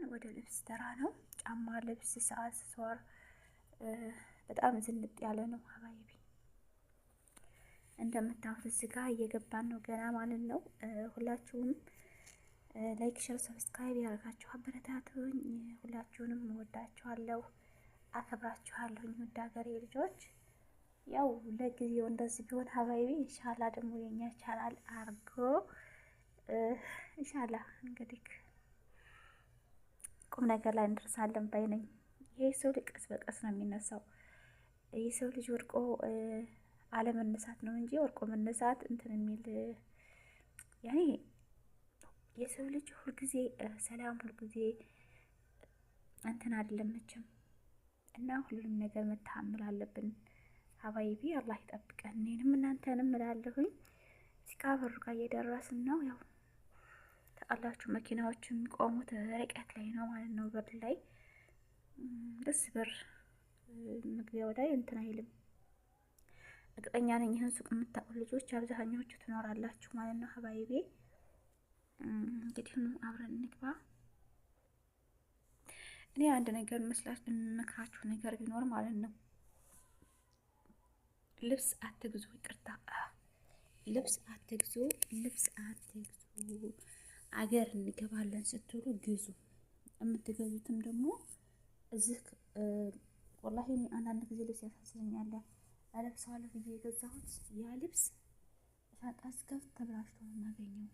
ወደ ልብስ ተራ ነው። ጫማ፣ ልብስ፣ ሰዓት፣ ስዋር በጣም ዝንጥ ያለ ነው حبايبي። እንደምታዩት እዚህ ጋር እየገባን ነው ገና ማለት ነው። ሁላችሁም like፣ share፣ subscribe ያደርጋችሁ አበረታቱኝ። ሁላችሁንም እወዳችኋለሁ፣ አከብራችኋለሁኝ። ውድ ሀገሬ ልጆች ያው ለጊዜው እንደዚህ ቢሆን حبايبي إن شاء الله ደግሞ የኛ ቻናል አርጎ إن شاء الله እንግዲህ ቁም ነገር ላይ እንደርሳለን ባይ ነኝ። ይሄ ሰው ልጅ ቀስ በቀስ ነው የሚነሳው። የሰው ልጅ ወድቆ አለመነሳት ነው እንጂ ወድቆ መነሳት እንትን የሚል ያኔ የሰው ልጅ ሁልጊዜ ሰላም ሁልጊዜ እንትን አይደለም መቼም እና ሁሉንም ነገር መታመል አለብን። حبايبي አላህ ይጠብቀን እኔንም እናንተንም እላለሁኝ። እዚህ ጋ በሩ ጋር እየደረስን ነው። ያው ታውቃላችሁ መኪናዎች የሚቆሙት ርቀት ላይ ነው ማለት ነው። በር ላይ ደስ በር መግቢያው ላይ እንትን አይልም። እርግጠኛ ነኝ ይህን ሱቅ የምታውቁ ልጆች አብዛኛዎቹ ትኖራላችሁ ማለት ነው። حبايبي እንግዲህ ኑ አብረን እንግባ። እኔ አንድ ነገር መክራችሁ ነገር ቢኖር ማለት ነው ልብስ አትግዙ፣ ይቅርታ ልብስ አትግዙ፣ ልብስ አትግዙ። አገር እንገባለን ስትሉ ግዙ። የምትገዙትም ደግሞ እዚህ ወላሂ እኔ አንዳንድ ጊዜ ልብስ ያሳዝነኛል። እለብሰዋለሁ ብዬ የገዛሁት ያ ልብስ ሻንጣ ስከፍት ተበላሽቶ ነው የማገኘው።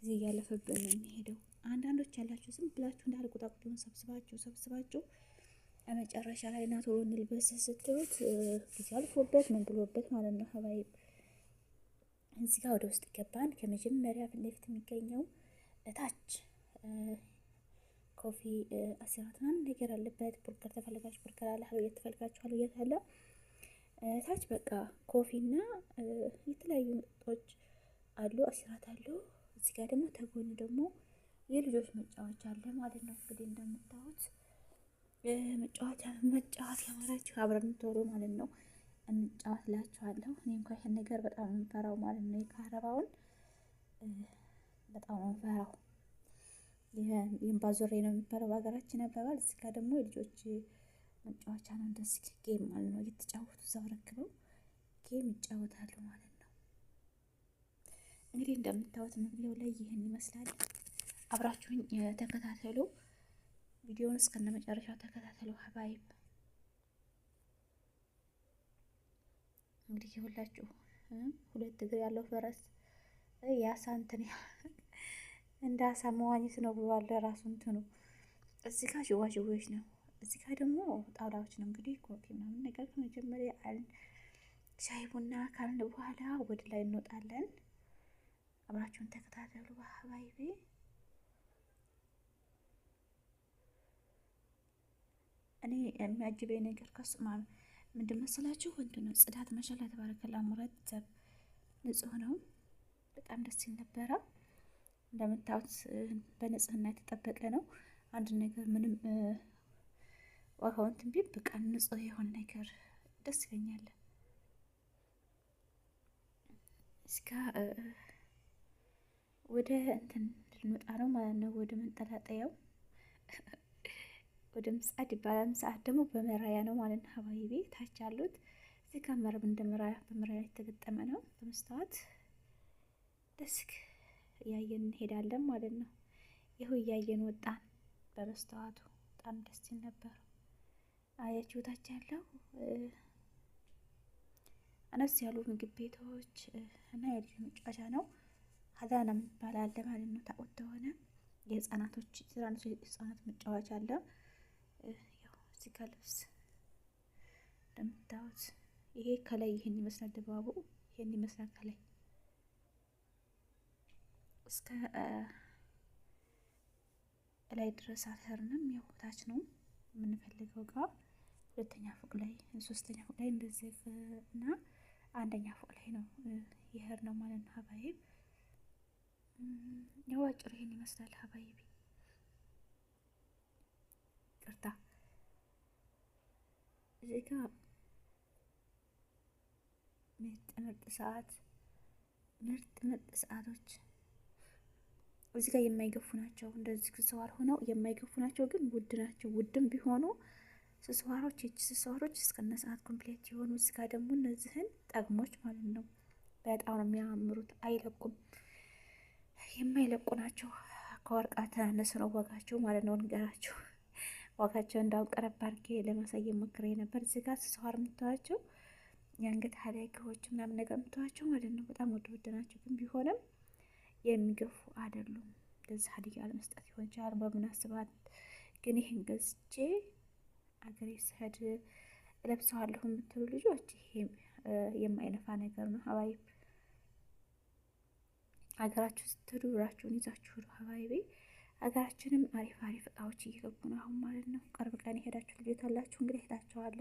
ጊዜ እያለፈብን ነው የሚሄደው። አንዳንዶች ያላችሁ ዝም ብላችሁ እንዳለ ቁጣቁጡን ሰብስባችሁ ሰብስባችሁ መጨረሻ ላይ እና ቶሎ እንልበስ ስትሉት ጊዜ አልፎበት ምን ብሎበት ማለት ነው። حبايب እዚህ ጋር ወደ ውስጥ ገባን። ከመጀመሪያ ፊት ለፊት የሚገኘው እታች coffee አሲራት ምናምን ነገር አለበት። ቡርገር ተፈልጋችሁ ቡርገር አለ፣ حلويات ተፈልጋችሁ حلويات አለ። ታች በቃ coffee እና የተለያዩ መጠጦች አሉ፣ አሲራት አሉ። እዚህ ጋር ደግሞ ተጎን ደግሞ የልጆች መጫወቻ አለ ማለት ነው። እንግዲህ እንደምታዩት መጫወቻ መጫወት ያማራችሁ አብረን ቶሎ ማለት ነው እንጫወት እላችኋለሁ። እኔ እንኳ ይሄን ነገር በጣም የምፈራው ማለት ነው። የካረባውን በጣም የምፈራው የእምባ ዞሬ ነው የሚባለው በሀገራችን አባባል። እዚህ ጋር ደግሞ የልጆች መጫወቻ ነው። እንደዚህ game ማለት ነው እየተጫወቱ እዛው ረክበው game ይጫወታሉ ማለት ነው። እንግዲህ እንደምታዩት መግቢያው ላይ ይህን ይመስላል። አብራችሁኝ ተከታተሉ። ቪዲዮውን እስከነ መጨረሻው ተከታተሉ حبايب። እንግዲህ የሁላችሁ ሁለት እግር ያለው ፈረስ የአሳ እንትን እንደ አሳ መዋኘት ነው ብሏል ራሱ እንትኑ። እዚህ ጋር ዥዋዥዌዎች ነው። እዚህ ጋር ደግሞ ጣውላዎች ነው። እንግዲህ coffee ምናምን ነገር ከመጀመሪያ ሻይ ቡና ካልን በኋላ ወደ ላይ እንወጣለን። አብራችሁን ተከታተሉ حبايبي። እኔ የሚያጅበኝ ነገር ከሱ ምንድን መሰላችሁ? እንትኑ ጽዳት ما شاء الله تبارك الله مرتب ንጹህ ነው። በጣም ደስ ይል ነበረ። እንደምታዩት በንጽህና የተጠበቀ ነው። አንድ ነገር ምንም ዋጋውን እንትን ቢል በቃ ንጹህ የሆነ ነገር ደስ ይለኛል። እስከ ወደ እንትን ልንወጣ ነው ማለት ነው። ወደ መንጠላጠያው ወደ ምጽአት ይባላል። ምጽአት ደግሞ በመራያ ነው ማለት ነው። ሀባይቤ ታች ያሉት እዚህ ጋር መረብ እንደ መራያ በመራያ የተገጠመ ነው በመስተዋት ደስክ እያየን እንሄዳለን ማለት ነው። ይኸው እያየን ወጣን በመስተዋቱ በጣም ደስ ይል ነበር። አያችሁ ታች ያለው አነስ ያሉ ምግብ ቤቶች እና የልጅ መጫወቻ ነው። ሀዛና የሚባል አለ ማለት ነው። ታውቁት ከሆነ የህፃናቶች ህጻናት መጫወቻ አለ። ያው እዚህ ጋር ልብስ እንደምታዩት ይሄ ከላይ ይሄን ይመስላል። ድባቡ ይሄን ይመስላል ከላይ እስከ ላይ ድረስ አልሄድንም። ያው ታች ነው የምንፈልገው ጋር ሁለተኛ ፎቅ ላይ ሶስተኛ ፎቅ ላይ እንደዚህ እና አንደኛ ፎቅ ላይ ነው የሄድነው ነው ማለት ነው። حبايب ያው አጭሩ ይሄን ይመስላል حبايبي። ይቅርታ እዚህ ጋ ምርጥ ምርጥ ሰዓት ምርጥ ምርጥ ሰዓቶች እዚህ ጋር የማይገፉ ናቸው። እንደዚህ ስስዋር ሆነው የማይገፉ ናቸው፣ ግን ውድ ናቸው። ውድም ቢሆኑ ስስዋሮች የእጅ ስስዋሮች እስከነ ሰዓት complete የሆኑ እዚህ ጋር ደግሞ እነዚህን ጠግሞች ማለት ነው። በጣም ነው የሚያምሩት። አይለቁም፣ የማይለቁ ናቸው። ከወርቅ አልተናነሰ ነው ዋጋቸው ማለት ነው። ንገራቸው ዋጋቸው እንዳሁን ቀረብ አድርጌ ለማሳየት ሞክሬ ነበር። እዚህ ጋር ስስዋር የምታዩዋቸው የአንገት ሀዲያዎች ምናምን ነገር የምታዩዋቸው ማለት ነው። በጣም ውድ ውድ ናቸው፣ ግን ቢሆንም የሚገፉ አይደሉም። እንደዚህ ሀዲያ ለመስጠት ይሆን ይችላል በምናስባት። ግን ይህን ገዝቼ አገሬ ስሄድ እለብሰዋለሁ የምትሉ ልጆች ይሄ የማይነፋ ነገር ነው። حبايب ሀገራችሁ ስትሄዱ ብራችሁን ይዛችሁ ሂዱ። حبايبي ሀገራችንም አሪፍ አሪፍ እቃዎች እየገቡ ነው አሁን ማለት ነው። ቅርብ ቀን የሄዳችሁ ልጆች አላችሁ እንግዲህ ሄዳችኋል።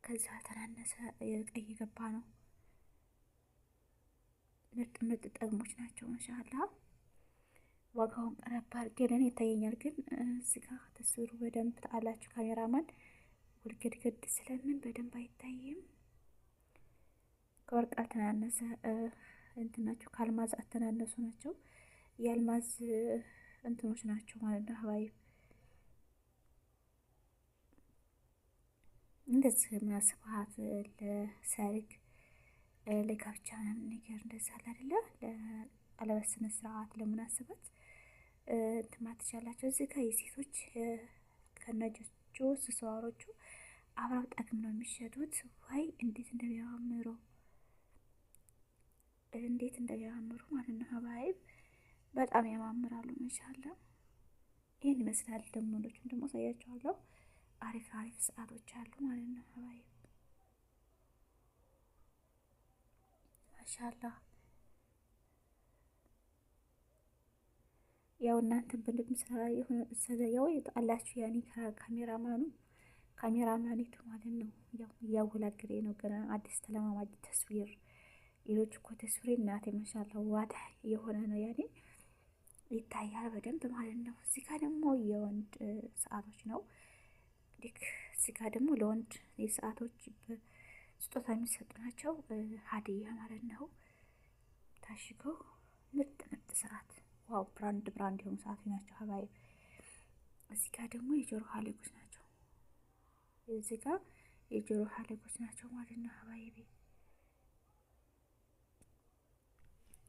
ከዛ ተናነሰ እቃ እየገባ ነው። ምርጥ ምርጥ ጠግሞች ናቸው። ማሻአላ ዋጋውን ቀረብ አድርጌ ለእኔ ይታየኛል፣ ግን እዚህ ጋ ተስሩ በደንብ አላችሁ። ካሜራማን ውልግድግድ ስለምን በደንብ አይታይም። ከወርቅ አልተናነሰ እንትን ናቸው፣ ከአልማዝ አልተናነሱ ናቸው። የአልማዝ እንትኖች ናቸው ማለት ነው። حبايب እንደዚህ ምናስባት ለሰርግ ለጋብቻ ምናምን ነገር እንደዛ አለ አይደለ? ለቀለበት ስነ ስርዓት ለምናስባት እንትን ማለት ትችላላችሁ። እዚህ ጋር የሴቶች ከነጆቹ ስስዋሮቹ አብረው ጠግም ነው የሚሸጡት። ወይ እንዴት እንደሚያምሩ እንዴት እንደሚያምሩ ማለት ነው። حبايب በጣም ያማምራሉ። ማሻአላ ይህን ይመስላል። ደግሞ ወንዶቹን ደግሞ አሳያችኋለሁ። አሪፍ አሪፍ ሰዓቶች አሉ ማለት ነው። حبايب ማሻአላ ያው እናንተ በደንብ ያው አላችሁ ያኔ ካሜራማኑ ካሜራማኒቱ ማለት ነው። ያው እያወላገደ ነው ገና አዲስ ተለማማጅ تصوير ሌሎች እኮ تصوير እናቴ ማሻአላ واضح የሆነ ነው ያኔ ይታያል በደንብ ማለት ነው። እዚህ ጋር ደግሞ የወንድ ሰዓቶች ነው። ልክ እዚህ ጋር ደግሞ ለወንድ የሰዓቶች ስጦታ የሚሰጡ ናቸው። هدية ማለት ነው። ታሽገው ምርጥ ምርጥ ሰዓት wow! brand brand የሆኑ ሰዓቶች ናቸው። حبايب እዚህ ጋር ደግሞ የጆሮ ሀለጎች ናቸው። እዚህ ጋር የጆሮ ሀለጎች ናቸው ማለት ነው። حبايبي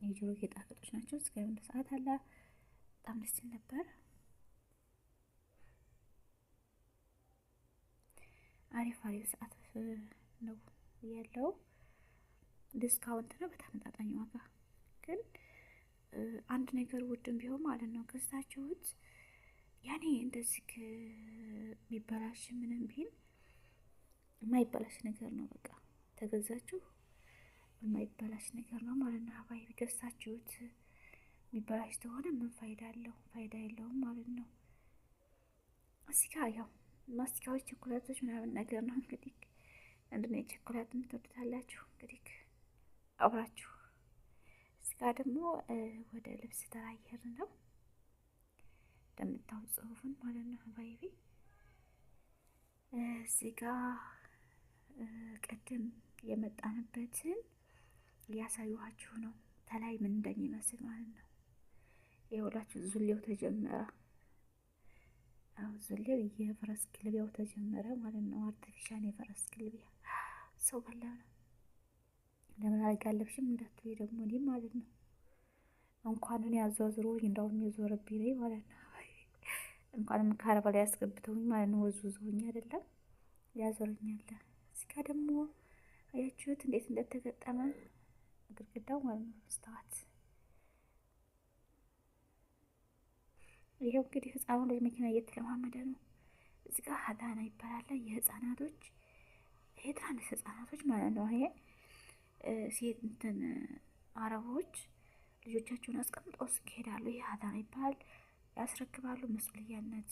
የጆሮ ጌጣጌጦች ናቸው። እዚህ ጋር የሆነ ሰዓት አለ። በጣም ደስ ይል ነበር። አሪፍ አሪፍ ሰዓት ነው ያለው። discount ነው በተመጣጣኝ ዋጋ። ግን አንድ ነገር ውድም ቢሆን ማለት ነው ገዝታችሁት ያኔ እንደዚህ ቢበላሽ ምንም ቢል የማይበላሽ ነገር ነው። በቃ ተገዛችሁ የማይበላሽ ነገር ነው ማለት ነው። حبايب ገዝታችሁት የሚበላሽ ተሆነ ምን ፋይዳ አለው? ፋይዳ የለውም ማለት ነው። እዚህ ጋ ያው ማስቲካዎች፣ ቸኮላቶች ምናምን ነገር ነው እንግዲህ አንድና የቸኮላት የምትወዱታላችሁ እንግዲህ አብራችሁ። እዚህ ጋ ደግሞ ወደ ልብስ ተራ እየሄድን ነው እንደምታዩት ጽሁፉን ማለት ነው። حبايبي እዚህ ጋ ቅድም የመጣንበትን እያሳየኋችሁ ነው ተላይ ምን እንደሚመስል ማለት ነው። የሁላችሁ ዙሌው ተጀመረ። አዎ ዙሌው የፈረስ ግልቢያው ተጀመረ ማለት ነው። artificial የፈረስ ግልቢያ ሰው በላ ነው። ለምን አልጋለብሽም እንዳትሉ ደግሞ እኔ ማለት ነው እንኳን እኔ አዟዙሮኝ እንዳውም የዞረብኝ ነኝ ማለት ነው። እንኳንም ከአረባ ላይ ያስገብተውኝ ማለት ነው። ወዝውዘውኝ አይደለም ያዞረኛል። እዚህ ጋ ደግሞ አያችሁት እንዴት እንደተገጠመ ግድግዳው ማለት ነው መስተዋት። ይሄው እንግዲህ ህፃኑ ልጅ መኪና እየተለማመደ ነው። እዚህ ጋር ሀዳና ይባላል። የህፃናቶች ይሄ ትናንሽ ህፃናቶች ማለት ነው። ይሄ ሴት እንትን አረቦች ልጆቻቸውን አስቀምጠው ይሄዳሉ። ይሄ ሀዳና ይባላል። ያስረክባሉ። መስሉያነት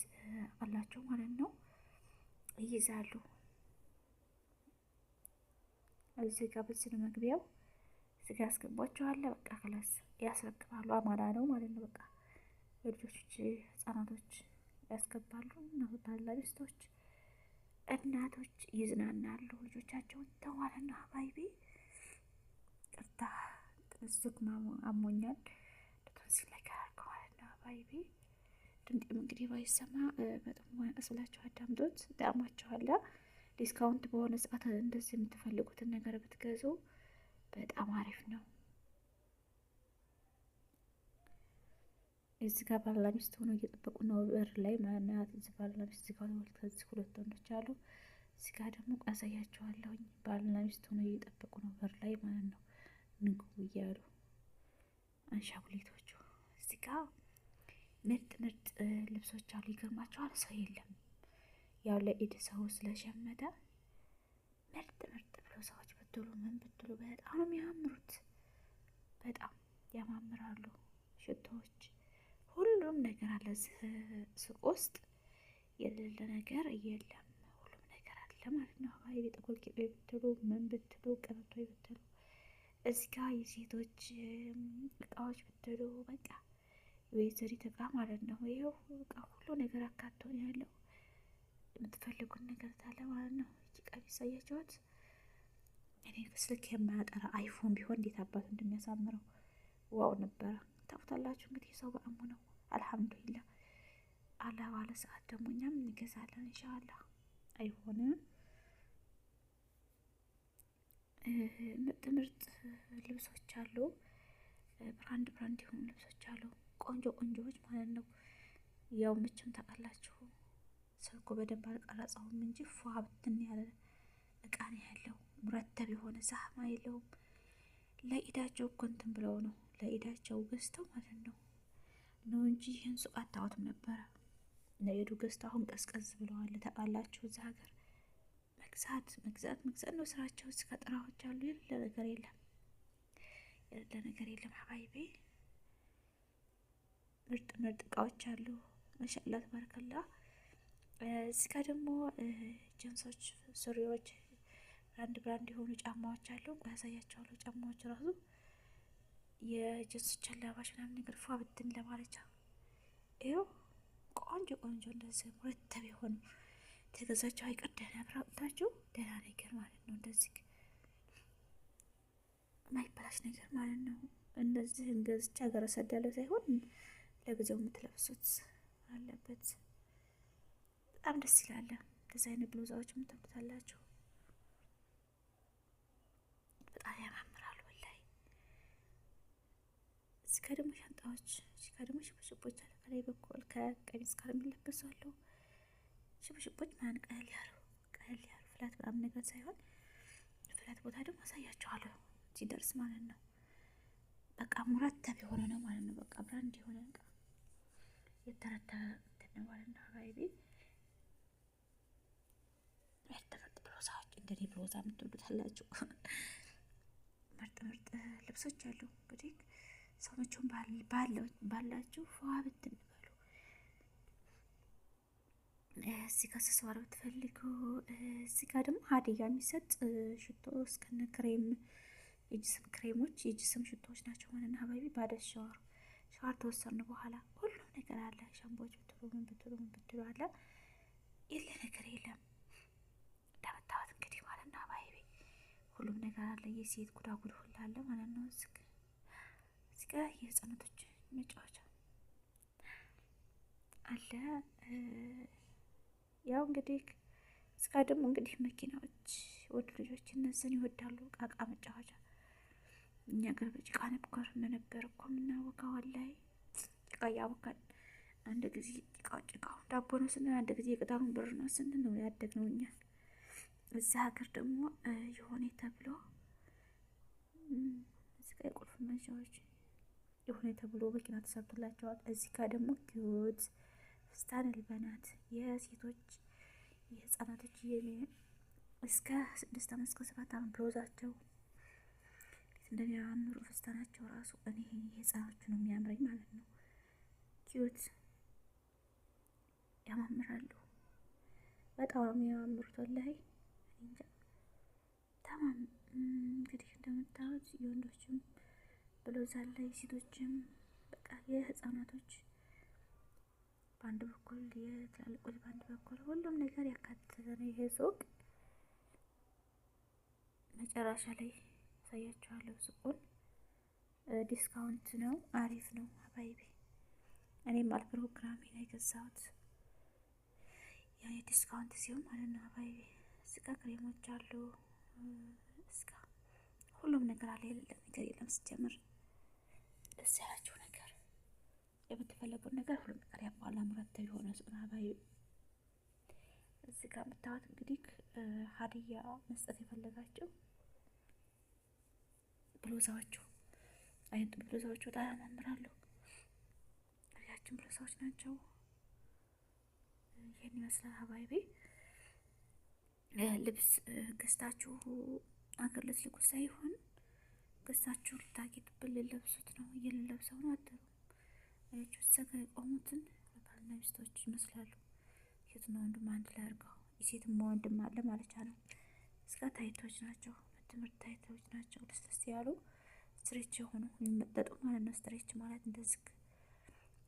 አላቸው ማለት ነው። ይይዛሉ። እዚህ ጋር በዚህ ነው መግቢያው። እዚህ ጋር ያስገቧቸዋል። በቃ ክላስ ያስረክባሉ። አማራ ነው ማለት ነው። በቃ የልጆች ህጻናቶች ያስገባሉ። ባልና ሚስቶች እናቶች ይዝናናሉ ልጆቻቸውን ተው ማለት ነው። ሀባይቢ ቅርታ ጥንዝግ አሞኛል። ቶንሲል ነገር حبايبي። ድምጤም እንግዲህ ባይሰማ በጥሞና ቀስ ብላችሁ አዳምጡት። ጣዕማችኋላ። Discount በሆነ ሰዓት እንደዚህ የምትፈልጉትን ነገር ብትገዙ በጣም አሪፍ ነው። እዚህ ጋር ባልና ሚስት ሆነው እየጠበቁ ነው በር ላይ ማለት እዚህ ባልና ሚስት እዚህ ጋር ከዚህ ሁለት ወንዶች አሉ። እዚህ ጋር ደግሞ አሳያቸዋለሁኝ። ባልና ሚስት ሆነው እየጠበቁ ነው በር ላይ ማለት ነው። ንግቡ እያሉ አንሻጉሊቶቹ። እዚህ ጋር ምርጥ ምርጥ ልብሶች አሉ። ይገርማቸዋል። ሰው የለም። ያው ለኢድ ሰው ስለሸመተ ምርጥ ምርጥ ብሎዛዎች ብትሉ ምን ብትሉ በጣም ነው የሚያምሩት። በጣም ያማምራሉ። ሽቶዎች፣ ሁሉም ነገር አለ እዚህ ሱቅ ውስጥ የሌለ ነገር የለም። ሁሉም ነገር አለ ማለት ነው። حبايبي ጥቁር ቂጤ ብትሉ ምን ብትሉ ቀበቶ ብትሉ እዚህ ጋ የሴቶች እቃዎች ብትሉ በቃ የወይዘሪት እቃ ማለት ነው። ይኸው እቃ ሁሉ ነገር አካቶ ነው ያለው። የምትፈልጉን ነገር ታለ ማለት ነው። እቺ ቀሚስ አያችኋት? እኔ ስልክ የማያጠራ አይፎን ቢሆን እንዴት አባቱ እንደሚያሳምረው wow ነበረ። ታውቁታላችሁ እንግዲህ ሰው በአሙ ነው። الحمد لله አላ ባለ ሰዓት ደግሞ እኛም እንገዛለን إن شاء الله። አይሆንም ምርጥ ምርጥ ልብሶች አሉ። Brand brand የሆኑ ልብሶች አሉ። ቆንጆ ቆንጆዎች ማለት ነው። ያው መቼም ታውቃላችሁ ስልኩ በደንብ አልቀረጸውም እንጂ ፏ ብትን ያለ እቃ ነው ያለው። مرتب የሆነ زحمة የለውም። ለኢዳቸው እኮ እንትን ብለው ነው ለኢዳቸው ገዝተው ማለት ነው ነው እንጂ ይህን ሱቅ አታወትም ነበረ። ለኢዱ ገዝተው አሁን ቀዝቀዝ ብለዋል። ታውቃላችሁ እዛ ሀገር መግዛት መግዛት መግዛት ነው ስራቸው። እዚህ ከጥራዎች አሉ። የሌለ ነገር የለም፣ የሌለ ነገር የለም። حبايبي ምርጥ ምርጥ እቃዎች አሉ። ما شاء الله تبارك الله። እዚህ ጋር ደግሞ ጅንሶች፣ ሱሪዎች፣ brand brand የሆኑ ጫማዎች አሉ። ቆይ ያሳያቸዋለሁ። ጫማዎች ራሱ የጅንሶች አላባሽ ምናምን ነገር ፏ ብትን ለማለቻ ይኸው ቆንጆ ቆንጆ እንደዚህ مرتب የሆኑ ተገዛቸው አይቀር ደህና ብር አውጥታችሁ ደህና ነገር ማለት ነው። እንደዚህ ማይበላሽ ነገር ማለት ነው። እንደዚህ ገዝቼ ሀገር እሰዳለሁ ሳይሆን ለጊዜው የምትለብሱት አለበት። በጣም ደስ ይላል። እንደዚህ አይነት ብሎዛዎች የምትወዱታላችሁ። በጣም ያማምራሉ። ወላሂ እዚህ ጋር ደግሞ ሻንጣዎች፣ እዚህ ጋር ደግሞ ሽቦሽቦች አሉ። ከላይ በኩል ከቀሚስ ጋር የሚለበሱ አሉ። ሽቦሽቦች ምናምን ቀለል ያሉ ቀለል ያሉ flat ምናምን ነገር ሳይሆን flat ቦታ ደግሞ አሳያችኋለሁ ሲደርስ ማለት ነው። በቃ مرتب የሆነ ነው ማለት ነው። በቃ brand የሆነ እቃ የተረተበ እንትን ነው ማለት ነው። حبايبي ምርጥ ምርጥ ብሎዛዎች እንደኔ ብሎዛ የምትወዱት አላችሁ። ምርጥ ምርጥ ልብሶች አሉ። እንግዲህ ሰው መቼም ባላችሁ ፏ ብትን በሉ። እዚህ ጋር ስስዋር ብትፈልጉ እዚህ ጋር ደግሞ هدية የሚሰጥ ሽቶ እስከነ ክሬም የ جسم ክሬሞች የ جسم ሽቶዎች ናቸው ማለት ነው። حبايبي ባደ ሻወር ሻወር ተወሰኑ በኋላ ሁሉም ነገር አለ። ሻምፖዎች ብትሉ ምን ብትሉ ምን ብትሉ አለ። የለ ነገር የለም እንደምታዩት እንግዲህ ማለት ነው። حبايبي ሁሉም ነገር አለ። የሴት ጉዳጉድ ሁላ አለ ማለት ነው። እዚህ ጋር የህፃናቶች መጫወቻ አለ። ያው እንግዲህ እዚህ ጋር ደግሞ እንግዲህ መኪናዎች ወድ ልጆች እነዚህን ይወዳሉ። እቃ መጫወቻ እኛ ጋር በጭቃ ነበር ነበር እኮ የምናቦካው። ላይ ጭቃ እያቦካን አንድ ጊዜ ጭቃውን ዳቦ ነው ስንል፣ አንድ ጊዜ ቅጠሉን ብር ነው ስንል ነው ያደግነው እኛ። እዚህ ሀገር ደግሞ የሆነ ተብሎ እዚህ ጋር የቁልፍ መንሻዎች የሆነ ተብሎ መኪና ተሰርቶላቸዋል። እዚህ ጋር ደግሞ cute فستان البنات የሴቶች የህፃናቶች እስከ 6 ዓመት እስከ 7 ዓመት ብሎዛቸው እንደሚያምሩ ፍስታናቸው ራሱ እኔ የህፃኖቹ ነው የሚያምረኝ ማለት ነው። Cute ያማምራሉ። በጣም ነው የሚያማምሩት። ወላሂ እንጃ። ተማም እንግዲህ እንደምታዩት የወንዶችም ብሎዛ አለ፣ የሴቶችም በቃ የህፃናቶች በአንድ በኩል የትላልቆች በአንድ በኩል ሁሉም ነገር ያካተተ ነው ይሄ ሱቅ። መጨረሻ ላይ ያሳያችኋለሁ ሱቁን። Discount ነው፣ አሪፍ ነው። حبايبي እኔም አልፕሮግራሜ ነው የገዛሁት። ያኔ discount ሲሆን ማለት ነው። حبايبي እዚህ ጋ ክሬሞች አሉ። እስካ ሁሉም ነገር አለ። የሌለ ነገር የለም። ስጀምር ደስ ያላችሁ ነገር የምትፈለጉት ነገር ሁሉም ነገር ያሟላ مرتب የሆነ ሱቅ ነው حبايبي። እዚህ ጋር የምታዩት እንግዲህ هدية መስጠት የፈለጋችሁ ብሎዛዎቹ አይነት ብሎዛዎቹ በጣም ያማምራሉ። ያችን ብሎዛዎች ናቸው። ይህን ይመስላል حبايبي። ልብስ ገዝታችሁ አገር ልትልኩ ሳይሆን ገዝታችሁ ልታጌጡበት ልለብሱት ነው። እየለለብሰው ነው አትሉም። አያችሁ እዛ ጋ የቆሙትን ባልና ሚስቶች ይመስላሉ። ሴትና ወንድም አንድ ላይ አድርገው የሴትም ወንድም አለ ማለት ነው። እስከ ታይቶች ናቸው። ትምህርት ታይቶች ናቸው። ደስ ደስ ያሉ stretch የሆኑ የሚመጠጡ ማለት ነው። stretch ማለት እንደዚህ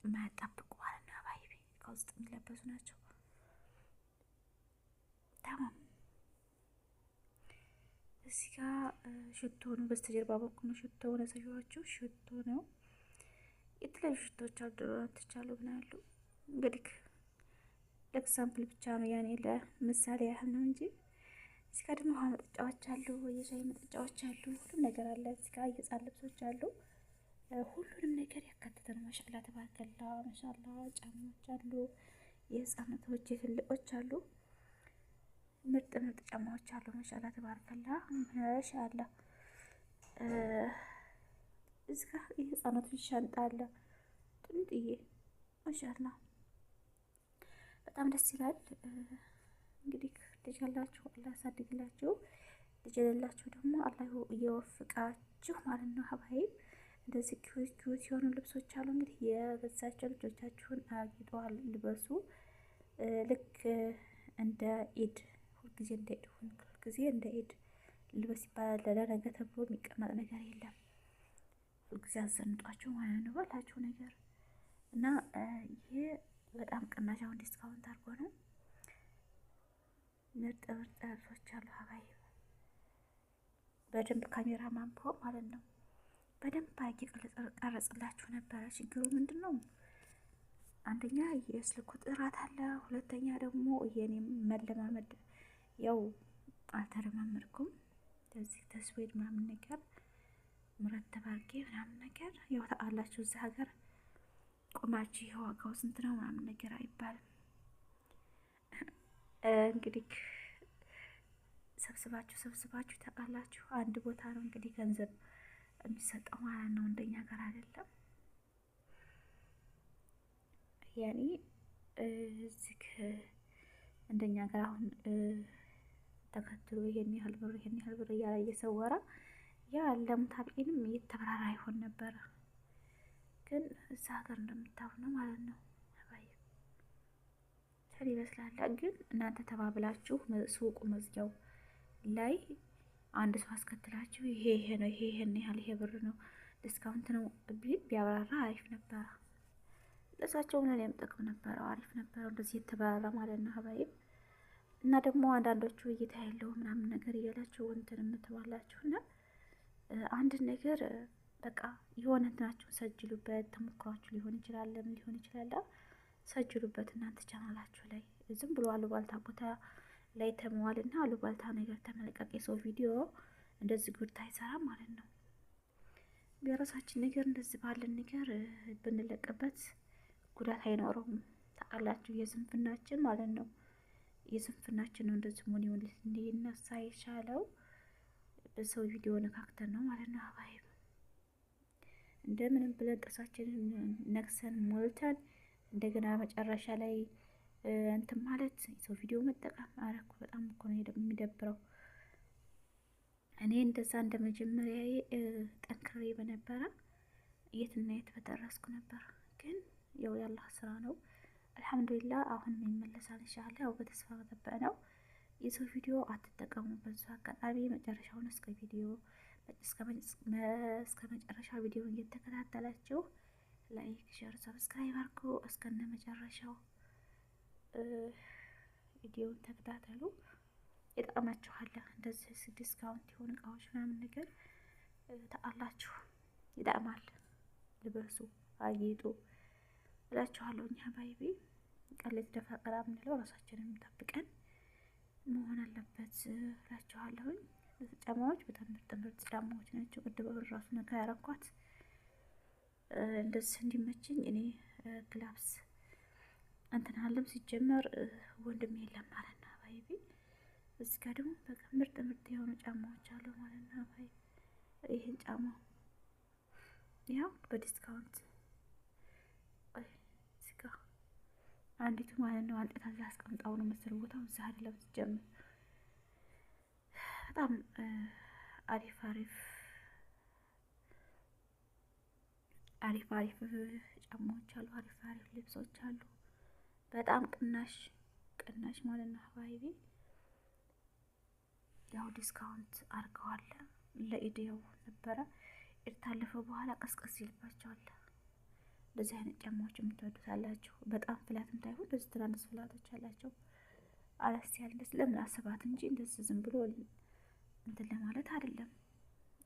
የማያጣብቁ ማለት ነው። حبايبي ከውስጥ የሚለበሱ ናቸው። تمام እዚህ ጋ ሽቶ ነው። በስተጀርባ በኩል ነው ሽቶ ነው ያሳየኋችሁ። ሽቶ ነው። የተለያዩ ሽቶዎች አሉ ትቻሉ ምናሉ እንግዲህ ለ example ብቻ ነው ያኔ ለምሳሌ ያህል ነው እንጂ። እዚህ ጋር ደግሞ ውሃ መጠጫዎች አሉ፣ የሻይ መጠጫዎች አሉ፣ ሁሉም ነገር አለ። እዚህ ጋር የህፃን ልብሶች አሉ። ሁሉንም ነገር ያካተተ ነው። ما شاء الله تبارك الله ما شاء الله። ጫማዎች አሉ፣ የህፃናቶች የትልቆች አሉ። ምርጥ ምርጥ ጫማዎች አሉ። ما شاء الله تبارك الله ما شاء الله። እዚህ ጋር የህፃናቶች ሻንጣ አለ ጥንጥዬ ما شاء الله በጣም ደስ ይላል። እንግዲህ ልጅ ያላችሁ አላህ ያሳድግላችሁ፣ ልጅ የሌላችሁ ደግሞ አላህ እየወፍቃችሁ ማለት ነው። حبايب እንደዚህ cute cute የሆኑ ልብሶች አሉ። እንግዲህ የገዛቸው ልጆቻችሁን አጊጠዋል ልበሱ። ልክ እንደ ኢድ ሁልጊዜ እንደ ኢድ ሁልጊዜ እንደ ኢድ ልበስ ይባላል። ለነገ ተብሎ የሚቀመጥ ነገር የለም። ሁልጊዜ አዘንጧቸው ማለት ነው ባላችሁ ነገር እና ይሄ በጣም ቅናሽ አሁን discount አድርጎ ነው። ምርጥ ምርጥ ልብሶች አሉ حبايب በደንብ ካሜራ ማንፖ ማለት ነው። በደንብ አድርጌ ቀረጽላችሁ ነበረ። ችግሩ ምንድን ነው? አንደኛ የስልኩ ጥራት አለ፣ ሁለተኛ ደግሞ የኔ መለማመድ ያው አልተለማመድኩም። ለዚህ تصوير ምናምን ነገር مرتب አድርጌ ምናምን ነገር ያው ታውቃላችሁ እዚህ ሀገር ቆማችሁ ይሄ ዋጋው ስንት ነው ምናምን ነገር አይባልም። እንግዲህ ሰብስባችሁ ሰብስባችሁ ታውቃላችሁ አንድ ቦታ ነው እንግዲህ ገንዘብ የሚሰጠው ማለት ነው። እንደኛ ጋር አይደለም። ያኔ እዚህ እንደኛ ጋር አሁን ተከትሎ ይሄን ያህል ብር ይሄን ያህል ብር እያለ እየሰወረ ያ ለሙታቢዒንም እየተብራራ ይሆን ነበረ። ግን እዛ ሀገር እንደምታው ነው ማለት ነው። አባይ ይመስላል። ግን እናንተ ተባብላችሁ ሱቁ መዝጊያው ላይ አንድ ሰው አስከትላችሁ ይሄ ይሄ ነው ይሄ ይሄን ያህል ይሄ ብር ነው discount ነው ቢል ቢያብራራ አሪፍ ነበረ። ለሳቸውም ለእኔም ጥቅም ነበረው፣ አሪፍ ነበረው እንደዚህ የተባራ ማለት ነው حبايب። እና ደግሞ አንዳንዶቹ እይታ ያለው ምናምን ነገር እያላችሁ እንትን የምትባላችሁ እና አንድ ነገር በቃ የሆነ እንትናችሁን ሰጅሉበት፣ ተሞክሯችሁ ሊሆን ይችላል፣ ለምን ሊሆን ይችላል፣ ሰጅሉበት እናንተ ቻናላችሁ ላይ ዝም ብሎ አሉባልታ ቦታ ላይ ተመዋልና አሉባልታ ነገር ተመለቀቅ የሰው ቪዲዮ እንደዚህ ጉድ አይሰራም ማለት ነው። የራሳችን ነገር እንደዚህ ባለን ነገር ብንለቅበት ጉዳት አይኖረውም። ታውቃላችሁ፣ የስንፍናችን ማለት ነው የስንፍናችን ነው እንደዚህ መሆን ይሆን እንዲነሳ የቻለው በሰው ቪዲዮ ነካክተን ነው ማለት ነው። حبايب እንደምንም ብለን ጥርሳችንን ነክሰን ሞልተን እንደገና መጨረሻ ላይ እንትን ማለት የሰው ቪዲዮ መጠቀም አረኩ። በጣም እኮ ነው የሚደብረው። እኔ እንደዛ እንደ መጀመሪያዬ ጠንክሬ በነበረ የትና የት በደረስኩ ነበር። ግን ያው ያላህ ስራ ነው። الحمد لله አሁንም ይመለሳል إن شاء الله። ያው በተስፋ መጠበቅ ነው። የሰው ቪዲዮ አትጠቀሙ። በዙ አጋጣሚ መጨረሻውን እስከ ቪዲዮ እስከ መጨረሻው ቪዲዮ እየተከታተላችሁ like፣ share፣ subscribe አድርጉ። እስከነ መጨረሻው ቪዲዮውን ተከታተሉ። ይጠቅማችኋል። እንደዚህ discount የሆኑ እቃዎች ምናምን ነገር ታውቃላችሁ፣ ይጠቅማል። ልበሱ፣ አጌጡ እላችኋለሁ። እኛ حبايبي ቀሌት ደፋ ቀና የምንለው ራሳችንን ጠብቀን መሆን አለበት እላችኋለሁኝ። ጫማዎች በጣም ምርጥ ምርጥ ጫማዎች ናቸው። ቅድም ራሱ ነካ ያረኳት እንደዚህ እንዲመችኝ እኔ gloves እንትን አለም ሲጀመር ወንድም የለም ማለት ነው حبايبي። እዚህ ጋር ደግሞ በቃ ምርጥ ምርጥ የሆኑ ጫማዎች አሉ ማለት ነው حبايبي። ይህን ጫማ ያው በ discount እዚህ ጋር አንዲቱ ማለት ነው አንጥታ እዚህ አስቀምጣው ነው መሰል ቦታው እዛ አይደለም ሲጀምር። በጣም አሪፍ አሪፍ አሪፍ አሪፍ ጫማዎች አሉ። አሪፍ አሪፍ ልብሶች አሉ። በጣም ቅናሽ ቅናሽ ማለት ነው حبايبي። ያው discount አድርገዋል። ለኢድ ያው ነበረ ኢድ ታለፈ በኋላ ቀስቀስ ይልባቸዋል። እንደዚህ አይነት ጫማዎች የምትወዱት አላችሁ። በጣም flat ም ታይሆን እንደዚህ ትናንሽ flat ኦች አላቸው። አነስ ያለ እንደዚህ ለምን አስባት እንጂ እንደዚህ ዝም ብሎ እንትን ለማለት አይደለም።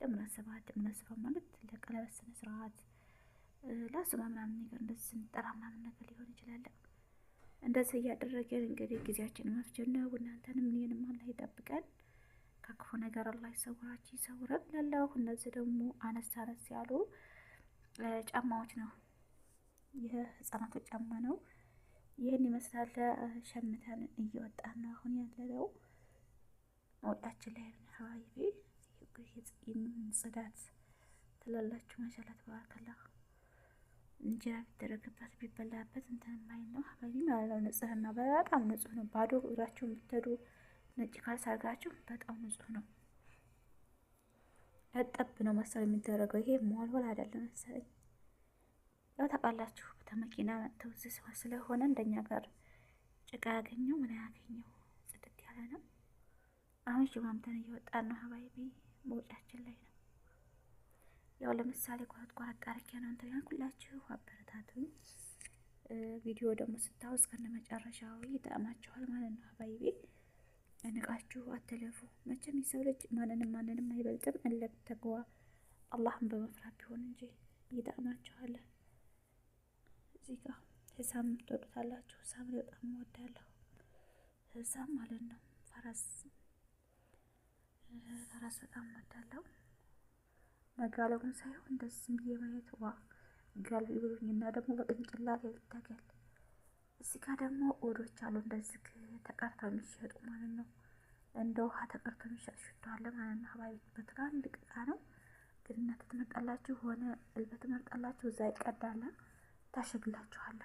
ለምን አስባት ለምን አስባት ማለት ለቀለበት ስነ ስርዓት ላስማ ምናምን ነገር እንደዚህ ስንጠራ ምናምን ነገር ሊሆን ይችላል። እንደዚህ እያደረገን እንግዲህ ጊዜያችንን መፍጀት ነው። እናንተንም እኔንም አላህ ይጠብቀን ከክፉ ነገር አላህ ይሰውራችሁ ይሰውረን እላለሁ። እነዚህ ደግሞ አነስ አነስ ያሉ ጫማዎች ነው። የህፃናቶች ጫማ ነው። ይህን ይመስላል። ሸምተን እየወጣን ነው አሁን ያለነው መውጫችን ላይ ነው። حبايبي ጽዳት ትላላችሁ። ما شاء الله تبارك الله። እንጀራ ቢደረግበት ቢበላበት እንትን የማይል ነው حبايبي ማለት ነው። ንጽህና በጣም ንጹህ ነው። ባዶ እግራችሁን ብትሄዱ ነጭ ካልሲ አድርጋችሁ በጣም ንጹህ ነው። እጠብ ነው መሰል የሚደረገው። ይሄ ሞልወል አይደለም መሰለኝ። ያው ታውቃላችሁ በመኪና መጥተው እዚህ ስለሆነ እንደኛ ጋር ጭቃ ያገኘው ምን ያገኘው ጽድት ያለ ነው። አሁን ሽማምተን እየወጣን ነው حبايبي፣ መውጫችን ላይ ነው። ያው ለምሳሌ ቆረጥ ቆረጥ አድርጌ ነው እንትን ያልኩላችሁ። አበረታቱኝ። ቪዲዮ ደግሞ ስታዩ እስከነ መጨረሻው ይጠቅማችኋል ማለት ነው حبايبي። እንቃችሁ አትለፉ። መቼም የሰው ልጅ ማንንም ማንንም አይበልጥም። እለብ ተግዋ አላህን በመፍራት ቢሆን እንጂ ይጠቅማችኋል። እዚህ ጋር ህሳም ትወዱታላችሁ። ህሳም በጣም እወዳለሁ። ህሳም ማለት ነው ፈረስ ፈረስ በጣም እወዳለሁ። መጋለቡን ሳይሆን እንደዚህ ብዬ ማየት ዋ ጋልቢ ብሎኝና ደግሞ በቅንጭላት ልታገል። እዚህ ጋር ደግሞ ኦዶች አሉ እንደዚህ ተቀርተው የሚሸጡ ማለት ነው። እንደ ውሃ ተቀርተው የሚሸጥ ሽቶ አለ ማለት ነው። ሀባቢ በትላልቅ እቃ ነው ግን እናንተ ትመርጣላችሁ፣ ሆነ እልበ ትመርጣላችሁ። እዛ ይቀዳለ ታሸግላችኋለ።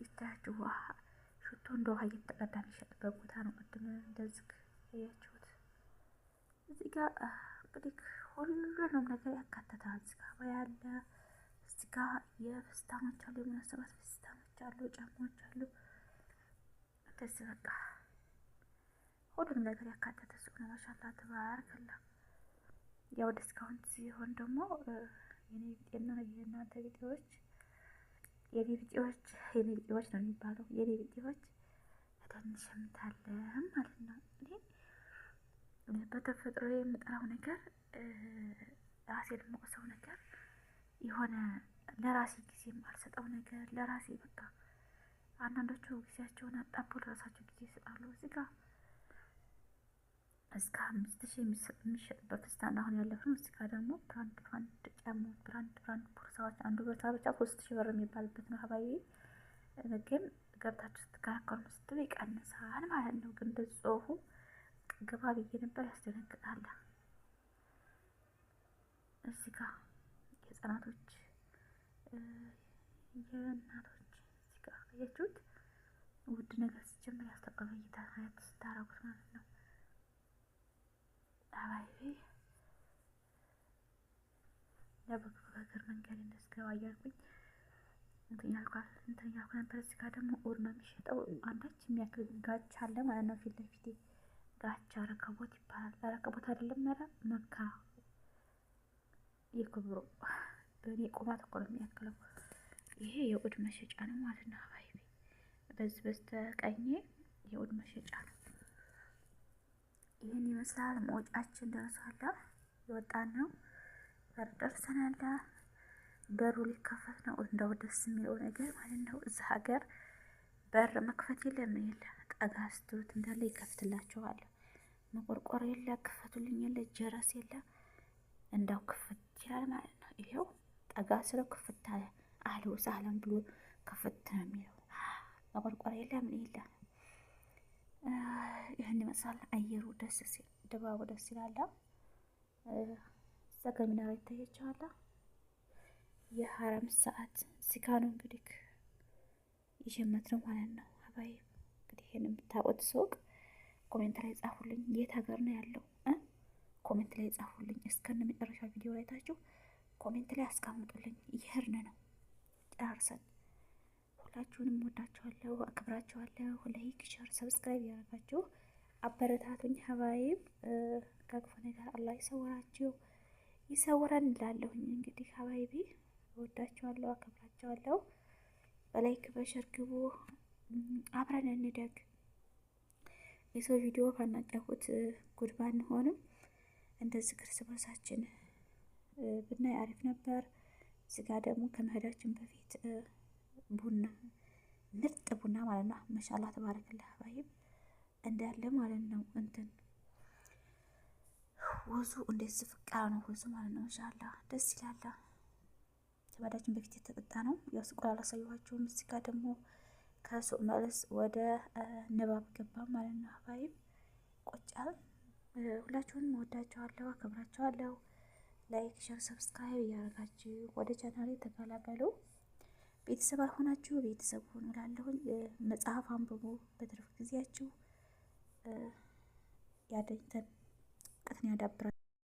ይታያችሁ ውሃ ሽቶ እንደ ውሃ እየተቀዳ የሚሸጥበት ቦታ ነው። ቅድም እንደዚህ ያያችሁት እዚህ ጋር እንግዲህ ሁሉንም ነገር ያካትታል። እዚህ ጋር ያለ እዚህ ጋር የፍስታኖች አሉ፣ የሙናሰባት ፍስታኖች አሉ፣ ጫማዎች አሉ። እንደዚህ በቃ ሁሉንም ነገር ያካተተ ሱቅ ነው። ما شاء الله تبارك الله። ያው discount ሲሆን ደግሞ የኔ ቢጤና የእናንተ ቢጤዎች የኔ ቢጤዎች የኔ ቢጤዎች ነው የሚባለው። የኔ ቢጤዎች ተንሸምታለን ማለት ነው። እኔ በተፈጥሮ የምጠላው ነገር ራሴን የምወቅሰው ነገር የሆነ ለራሴ ጊዜ የማልሰጠው ነገር ለራሴ በቃ አንዳንዶቹ ጊዜያቸውን አጣበው ለራሳቸው ጊዜ ይሰጣሉ። እዚህ ጋር እስከ 5000 የሚሸጥበት ፍስታን አሁን ያለፍነው። እዚህ ጋር ደግሞ brand brand ጫማዎች፣ brand brand ቦርሳዎች አንዱ ቦርሳ ብቻ 3000 ብር የሚባልበት ነው። حبايبي ግን ገብታችሁ ስትከራከሩ ስትሉ ይቀንሳል ማለት ነው። ግን በጽሁፉ ግባ ብዬ ነበር፣ ያስደነግጣል። እዚህ ጋር የህፃናቶች የእናቶች እዚህ ጋር አያችሁት። ውድ ነገር ሲጀምር ያስታውቃል። እይታ ስታረጉት ማለት ነው። حبايبي ለበግር መንገድ እንደስገባ እያልኩኝ እንትን እያልኩ ነበር። እዚህ ጋር ደግሞ ኡድ ነው የሚሸጠው። አንዳች የሚያክል ጋቻ አለ ማለት ነው። ፊት ለፊቴ ጋቻ ረከቦት ይባላል። ረከቦት አይደለም ኧረ መካ የክብሮ በእኔ ቁመት እኮ ነው የሚያክለው። ይሄ የኡድ መሸጫ ነው ማለት ነው። حبايبي በዚህ በስተቀኜ የኡድ መሸጫ ነው። ይህን ይመስላል። መውጫችን ደርሷል። የወጣን ነው በር ደርሰናል። በሩ ሊከፈት ነው። እንደው ደስ የሚለው ነገር ማለት ነው እዛ ሀገር በር መክፈት የለ ምን የለ፣ ጠጋ ስትሉት እንዳለ ይከፍትላችኋል። መቆርቆር የለ፣ ክፈቱልኝ የለ፣ ጀረስ የለ፣ እንዳው ክፍት ይላል ማለት ነው። ይሄው ጠጋ ስለው ክፍት አለ። أهلا وسهلا ብሎ ክፍት ነው የሚለው። መቆርቆር የለ ምን የለ። ይህን ይመስላል። አየሩ ደስ ሲል፣ ድባቡ ደስ ይላል። እዛ ጋ ሚናራ ይታያችኋል። የሀረም ሰዓት እዚህ ጋ ነው እንግዲህ የሸመት ነው ማለት ነው። حبايب እንግዲህ ይህን የምታውቁት ሱቅ comment ላይ ጻፉልኝ። የት ሀገር ነው ያለው? Comment ላይ ጻፉልኝ። እስከነ መጨረሻ ቪዲዮ ላይ ታችሁ comment ላይ አስቀምጡልኝ። እየሄድን ነው ጨርሰን። ሁላችሁንም ወዳችኋለሁ፣ አክብራችኋለሁ። Like፣ share፣ subscribe ያደረጋችሁ አበረታቱኝ። حبايب ከክፉ ነገር አላህ ይሰውራችሁ፣ ይሰውረን እላለሁኝ። እንግዲህ حبايبي እወዳችኋለሁ፣ አከብራችኋለሁ። በ like በ share ግቡ፣ አብረን እንደግ። የሰው ቪዲዮ ባናጫውት ጉድ ባንሆንም እንደዚህ እርስ በርሳችን ብናይ አሪፍ ነበር። እዚህ ጋ ደግሞ ከመሄዳችን በፊት ቡና፣ ምርጥ ቡና ማለት ነው። ما شاء الله تبارك الله حبايب እንዳለ ማለት ነው። እንትን ወዙ እንዴት ዝፍቅ ያለ ነው ወዙ ማለት ነው። ما شاء الله ደስ ይላል። ከመሄዳችን በፊት የተጠጣ ነው። ያው ሱቁን አላሳየኋችሁም። እዚህ ጋ ደግሞ ከሱቅ መልስ ወደ ንባብ ገባ ማለት ነው። حبايب ቆጫል። ሁላችሁንም እወዳችኋለሁ፣ አከብራችኋለሁ። Like፣ share፣ subscribe እያደረጋችሁ ወደ ቻናሌ ተቀላቀሉ። ቤተሰብ አልሆናችሁ ቤተሰብ ሆኑ እላለሁኝ። መጽሐፍ አንብቡ በትርፍ ጊዜያችሁ፣ ያደኝተን እውቀትን ያዳብራል።